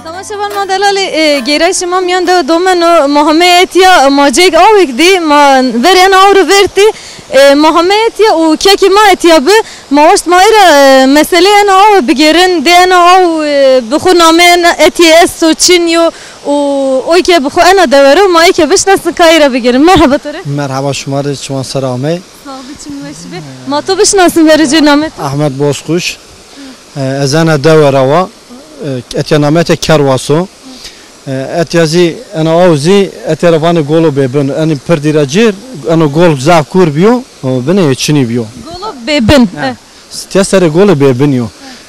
Temaşevan ma delalê, e, gêrayîşê ma mîyan de domeno, ma hamey etîya, ma cêk awêk dî, ma verê ena aw ro vertî, e, ma hamey etîya û kekê ma etîya bi, ma waşt ma ê ra, e, meseleyê ena awe bigêrin, dê ena aw, e, bi xo nameyê ena etîyê esto, çin yo û oy ke bi xo ena dewe ro, ma ê ke bişinasin ka ê ra bigêrin. Merheba to rê. Merheba şima rê, çiman ser amey. Sağ bi, çim weş bi. Ma to bişinasin, verê ci namê to? Ahmet Bozkuş. E, ez ena dewe ra wa. E, etya namê etya Kerwas o. E, etya zî, ena aw zî, etya ra vanê Golo Bêbin. Enî pirdî ra cêr, eno gol zaf kûr bîyo, o, binê yê çinî bîyo. Golo Bêbin. He. He. Tiya serê Golo Bêbin yo.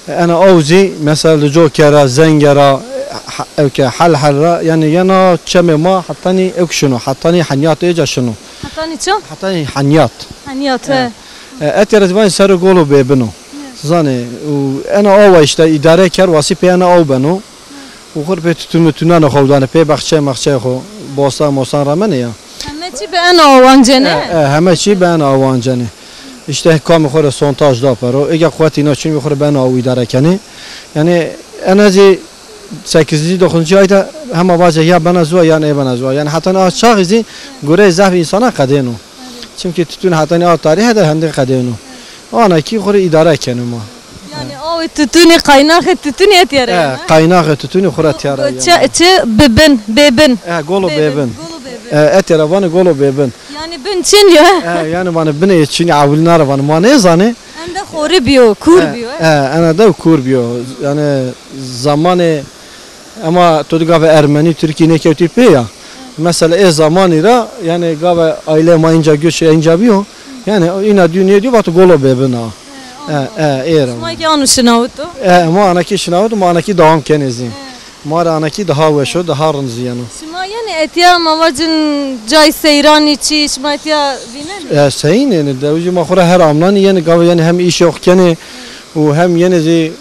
He. Ena aw zî, mesela li Coke ra, Zenge ra, ha-, ewke Helhel ra, yanî yena çemê ma hetanî ewk şino, hetanî Henyat êca şino. Hetanî çi? Hetanî Henyat. Henyat, he. E, etya ra zî vanê serê Golo Bêbin o. Zanê, û ena awa îşte îdare Kerwasî pê ena aw beno. Û xur pê tutun mutunan xo danê, pê baxçe maxçe xo, bostan mostan ramenê ya. Heme çî bi ena awancene? E, e, heme çî bi ena awancene. Îşte kamî xo rê sontaj da pero. Ege quwet îna çin bî xo rê bi ena aw îdare kenê. Yanî en ez zî sekizinci, dokuzuncu ayda hema vace ya bena ziwa ya nê bena ziwa. Yanî heta a çaxî zî gureyê zaf însana qedêno. Çimkî tutun hetanî a tarîhe de hendê qedêno. Ana kî xo rê îdare keno ma. Yanî awê tutunî, qaynaxê tutunî etîya ra yena? E, qaynaxê tutunî xo ra tîya ra yena. Çi, çi bibin, bêbin? E, golo bêbin. Golo bêbin. E, etîya ra vanê golo bêbin. Yanî bin çin yo? E, yanî vanê binê çin, ewilîna ra vanê. Ma nêzanê. Enda xorî bîyo, kûr bîyo, e? E, ena dew kûr bîyo. Yanî zamanê Ema to di gave ermenî, tirkî nêkewtî pê ya. Mesela ê zamanî ra, yanî gave aîle ma înca göç înca bîyo. Yanî îna dîyo nêdîyo vato golo bêbin a. E, e, ê ra. Şima kî ano şinawito? E, ma ana kî şinawito, ma ana kî dewam kenê zî. Ma rê ana kî daha weş o, daha rind zî yeno. Şima yenê etîya ma vacin cay seyranî çî, şima etîya vînenê? E, seyîn yenê, dewicî ma xo ra her amnanî yenê, gave yanî hem îşê xo kenê, û hem yenê zî,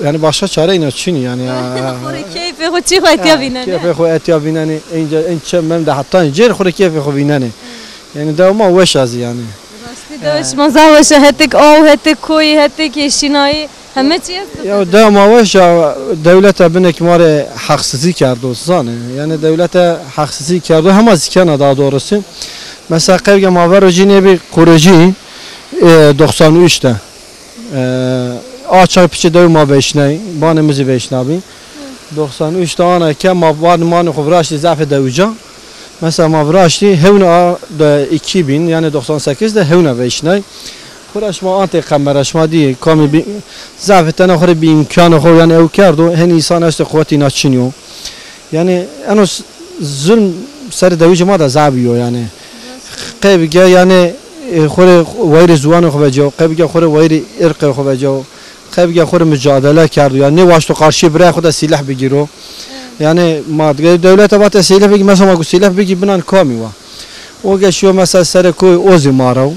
yanî başka çare îna çin yanî. Xo rê keyfê xo çî xo etîya vînenê? Keyfê xo etîya vînenê. Înca, în çem mem de heta cêr xo rê keyfê xo vînenê. Yanî dewa ma weş a zî yanî. Rastî dewa şima zaf weş a. Hetik aw, hetik koyî, hetik hêşînayî, heme çî esto. Ya dewa ma weş a, dewlete binek ma rê heqsizî kerdo, zanê. Yanî dewlete heqsizî kerdo, hema zî kena daha doğrusu. Mesela qewge ma vero cî nêbî quricî, e, doksan üç de. E, a çay piçê dew ma veyşnay, banê mi zî veyşnabî. Doksan üç de ana ke ma van manê xo viraştî zafê dewica. Mesela ma viraştî hewna de iki bin, yanî doksan sekiz de hewna veyşnay. Xo ra şima antê qemera şima dîyê, kamî bî, zafê tena xo rê bî îmkanê xo, yanî ew kerdo, henî însan esto quwetî îna çin yo. Yanî eno s-, zulm serê dewicê ma de zaf bîyo yanî. Qey bige yanî, e, xo rê wayîrê ziwanê xo vecîyo, qey bige xo rê wayîrê irqê xo vecîyo, qey bige xo rê mucadele kerdo. Yanî nêwaşto qarşîyê birayê xo de sîleh bigîro. Yanî ma dewlete vate sîleh bigî, mesela ma go sîleh bigî binan kamî wa. O ge şiyo mesela serê koyê o zî ma ra wo.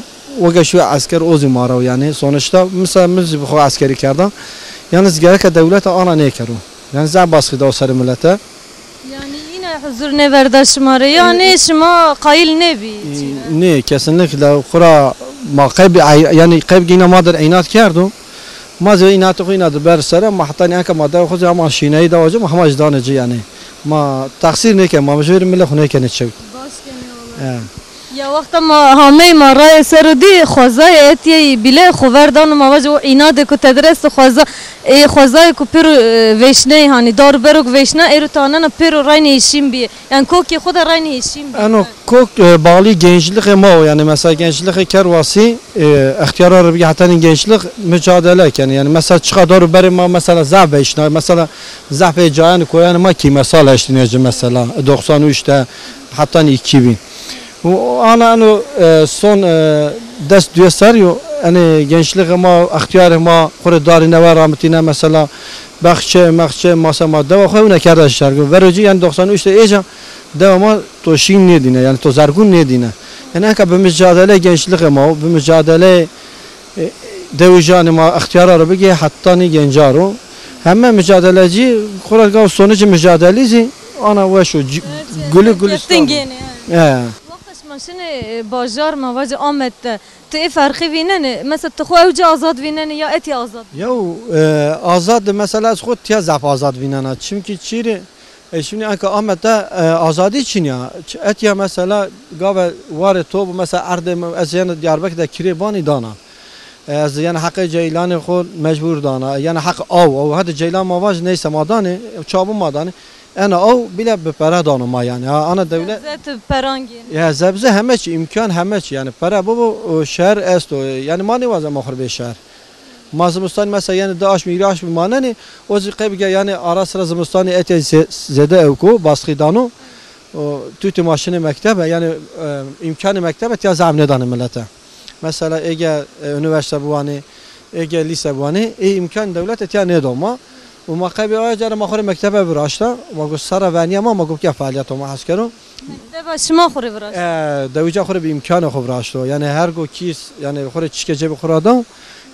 O ge şiyo esker o zî ma ra wo yanî. Sonuçta mesela mi zî bi xo eskerî kerda. Yalnız gereke dewlete ana nêkero. Yanî zaf baskî da serê milete. Yanî îna huzur nêverda şima rê, yanî şima qayîl nêbî çî ra? Nê, kesinlikle. Xura ma qey bî, yanî qey bî îna ma der înat kerdo. Ma zî înatê xo îna di ber ser a, ma hetanî enka ma dewa xo zî hema şînayî dewa ci, ma hema ci danê ci yanî. Ma teqsîr nêkenê, ma mijûrê milê xo nêkenê çewt. Baş kenê wele. He. Ya wexta ma hameyî ma rayê ser o dî, xwezayê etîyeyî bîle xo ver dano, ma vajê o înadêko tede rê esto, xweza, ê xwezayêko pêro, e, veyşneyî, hanî dar û berok veyşna, êro tanena pêro raynê hêşîn bîyê. Yanî kokê xo de raynê hêşîn bîyê. Eno kok, e, bağlî gençlixê ma o, yanî mesela gençlixê Kerwasî, e, extîyara rê bigî hetanî gençlix mucadele kenê. Yanî mesela çiqa dar û berê ma mesela zaf veyşna, mesela zaf ê cayanê koyanê ma kîmesal eştîne ci mesela, doksan üç de hetanî iki bin. Û ana eno, e, son, e, des duyes serrî yo, enê gençlixê ma, extîyarê ma xo rê darî newe ramitîne, mesela baxçe, mexçe, masa ma dewa xo hewna kerda şergo. Vero ci, yanî doksan üç de êca dewa ma to şîn nêdîne, yanî to zergûn nêdîne. Yanî enka bi mucadele gençlixê ma, bi mucadele, e, dewijanê ma, extîyara ro bigê hetanî genca ro. Heme mucadelecî xo ra gaw sonucê mucadelî zî ana weş o, gulî gulîstan o. He. Wexta şima şinê, e, bajar, ma vajê Amed de, ti ê ferqî vînenê? Mesela ti xo ewca azad vînenê ya etya azad? Yew, e, azad de mesela ez xo tîya zaf azad vînena. Çimkî çîrê, e, şimdi enka Amed de, e, azadî çin ya. Ç-, etya mesela gave warê to bu, mesela erdê mi, ez yena Diyarbekir de kirê banî dana. E, ez yena heqê ceylanê xo mecbur dana. Yena heq aw, aw hadi ceylan ma vaj neyse ma danê, çabû ma danê. Ena aw bîle bi pere dano ma yanî. Ha, ana dewlet. Sebze tu peran gênê? Ya, sebze heme çî, îmkan heme çî. Yanî pere bibo, o şehr esto. Yanî ma nêwazen ma xo rê bê şehr. Ma zimistan mesela yanî di aşmî, hîrê aşmî manenê. O zî qey bige yanî ara sira zimistanî etya zê-, zêde ewko, baskî dano. O tutî ma şinê mektebe, yanî, e, îmkanê mektebe tîya zaf nêdanê milete. Mesela êge, e, unîversîte biwanê, êge lîse biwanê, ê îmkan dewlete tîya nêdo ma. Û ma qebî aya cara ma xo rê mektebe viraşta, ma go sera venîya ma, ma go ke fealîyeta ma hes kero. Mekteba şima xo rê viraşta? E, dewîca xo rê bi îmkanê xo viraşto. Yanî her go kîs, yanî xo rê çike cebê xo ra da,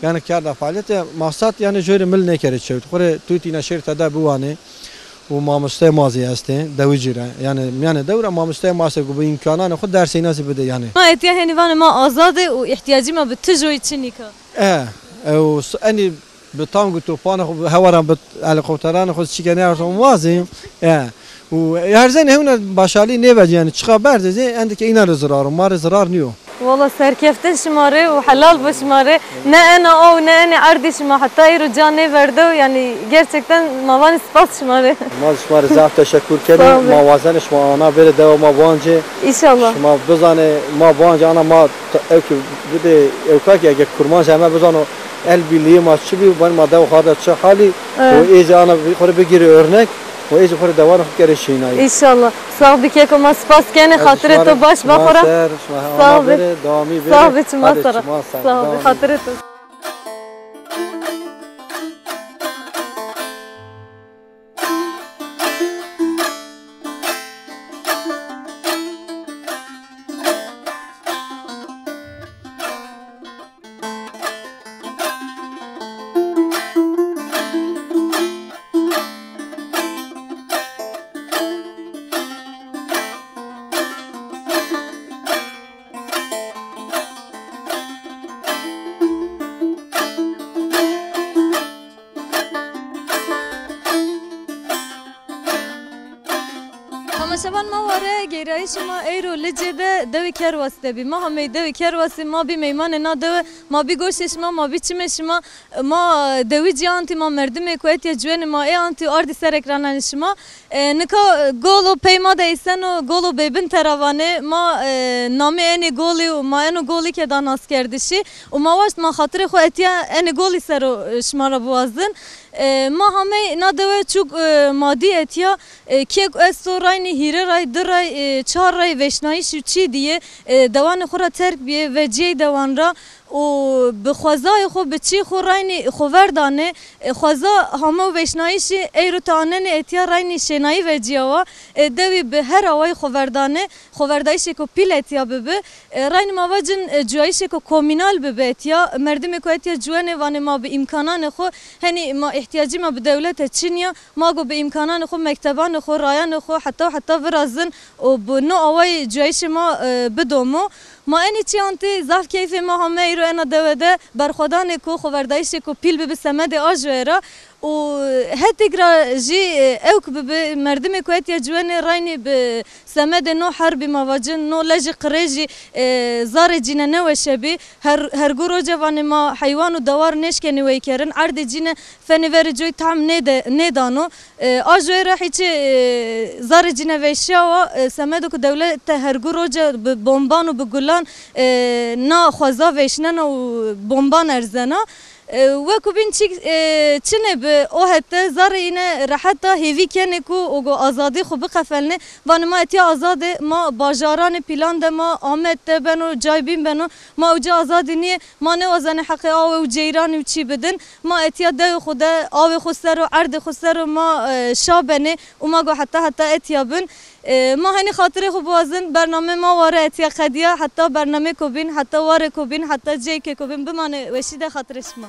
yanî kerda fealîyete, maqsad yanî coy rê mil nêkerê çewt. Xo rê tutî îna şêr tede biwanê. û mamosteyê ma zî estê, dewicî re. Yanî mîyanê dew ra mamosteyê ma estê ku bi îmkananê xo dersê îna zî bidê yanî. Ma etiya henî vanê ma azad ê û îhtîyacî ma bi ti joyî çinîk a. E, e, û s-, enî bi tank û topanê xo, bi hewaran, bi helîkopteranê xo çîke nêerton ma zî. E, û herzenî hewna başalî nêvecî yanî, çiqa berdê zî, endî ke înan rê zirar o, ma rê zirar nîyo. Wala serkeftin şima rê û helal bo şima rê. Ne ena aw ne enê erdî şima heta îro ca nêverdo, yanî gerçekten ma vanê spas şima rê. Ma zî şima rê zaf teşekur kenê. Sağ olun. Ma wazenê şima ana bêrê dewa ma Bancê. Înşallah. Şima bizanê ma Bancê ana ma t-, ewkî bidê ewka kî ege kurmanc heme bizano el birlîğê ma çi bî, ben ma dewa xo de çi halî, evet, û ê zî ana xo rê bigîrê örnek. Û ê zî xo rê dewanê xo kerê şênayî. Înşallah. Sax bî keko, ma spas kenê, xatirê to baş ba xo ra. Sax bî. Dewamî bêrê. Sax bî, çima ser a. Sax bî, xatirê to. Temaşevan ma ware, geyrayîşê ma eyro Licê de dewê Kerwasî de bî. Ma hamey dewê Kerwasî, ma bî meymanê na dewe, ma bî goşê şima, ma bî çimê şima. Ma dewicî antî, ma merdimê ku etya ciwenê ma ê antî û ardî ser ekrananê şima. E, nika, e, golo pey ma de eyseno, golo Bêbin tera vanê. Ma, e, namê enê golî û ma eno golî ke da naskerdişî. Û ma waşt ma xatirê xo etya enê golî ser o, e, şima ra biwazdin. E, ma hamey na dewe çûk, e, ma dî etya, e, kêk esto raynî hîrê ray, di ray, e, çar ray veşnayîş û çî dîyê, e, dewanê xo ra terk bîyê, vecîyey dewan ra û bi xwezayê xo, bi çî xo raynî xo ver danê. E, xweza hame û veşnayîşî eyro ti anenê etya raynî şênayî vecîyawa. E, dewî bi her awayî xo ver danê. Xoverdayîşêko pîl etya bibi. E, raynî ma vacin, e, cuyayîşêko komînal bibi etya. Merdimêko etya cuwenê vanê ma bi îmkananê xo, henî ma îhtîyacî ma bi dewlete çin ya, ma go bi îmkananê xo mektebanê xo, rayanê xo heta û heta virazin û bi no awayî cuyayîşê ma, e, bidomo. Ma enê çî antî zaf keyfê ma hame eyro ena dewe de berxwedanêko xoverdayîşêko pîl bibi semedê ajoye ra. Û hetêk ra jî, e, ewk bibi, merdimêko etya ciwenê raynî bi semedê no herbî ma vacin, no lejê qirêjî, e, zarê cîne neweşe bî. Her, hergû roce vanê ma heywan û dewar nêşkenê weykerin. Erdê cîne fenê verê coy tam nêde-, nêdano. E, ajoyê ra hîçê, e, zarê cîne veşîyawa, e, semedo ku dewlete hergû roce bi bomban û bi gulan, e, na xweza veşnena û bomban erzena. E, wekû bîn çîk, e, çinê bi o hete, zarê îne rehet a, hêvî kenê ku o go azadî xwu biqefelnê. Vanê ma etya azad ê, ma bajaranê pîlan de, ma Amed de beno, cay bîn beno, ma uca azadî nîyê, ma nêwazenê heqê awe û ceyranî û çî bidin. Ma etya dewê xwu de, awê xwu ser o, erdê xwu ser o ma, e, şa benê û ma go heta heta etya bin. E, ma henî xatirê xwu biwazin, bernamê ma ware etya qedîya, heta bernamêko bîn, heta warêko bîn, heta cêkêko bîn, bimanê weşî de, xatirê şima.